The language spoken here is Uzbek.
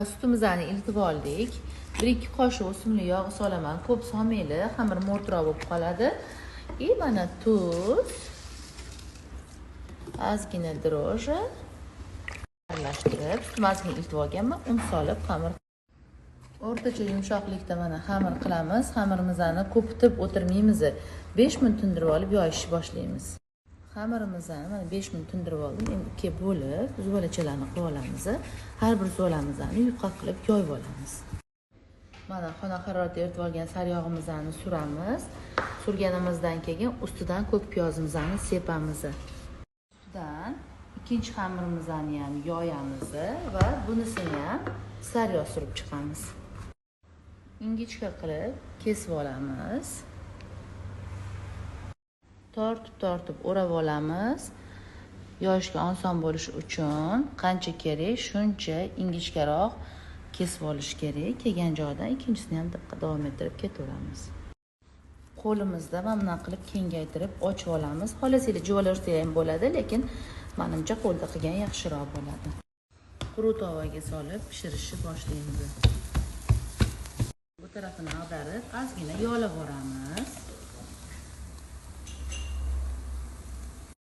Sutimizni ilitib oldik. 1-2 qoshiq o'simlik yog'i solaman. Ko'p solmanglar, xamir mo'rtroq bo'lib qoladi. И mana tuz, ozgina дрожжи aralashtirib, sutni ozgina ilitib olganman, un solib xamir o'rtacha yumshoqlikda mana xamir qilamiz. Xamirimizni ko'pitib o'tirmaymiz. 5 minut tindirib olib yoyishni boshlaymiz. Xamirimizni mana 5 minut tindirib oldim. Endi ikkiga bo'lib zuvalachalarni qilib olamiz. Har bir zuvalamizni yupqa qilib yoyib olamiz. Mana xona haroratida eritib olgan sariyog'imizni suramiz. Surganimizdan keyin ustidan ko'k piyozimizni sepamiz. Ustidan ikkinchi xamirimizni ham yoyamiz va bunisini ham sariyog' surib chiqamiz. Ingichka qilib kesib olamiz. Tortib tortib o'rab olamiz. Yoyishga oson bo'lishi uchun qancha kerak shuncha ingichkaroq kesib olish kerak. Kelgan joydan ikkinchisini ham davom ettirib ketaveramiz. Qo'limizda mana bunaqa qilib kengaytirib ochib olamiz. Xohlasanglar juvalarsa ham bo'ladi, lekin menimcha qo'lda qilgan yaxshiroq bo'ladi. Quruq tovaga solib pishirishni boshlaymiz. Bu tarafini ag'darib, ozgina yog'lab yuboramiz.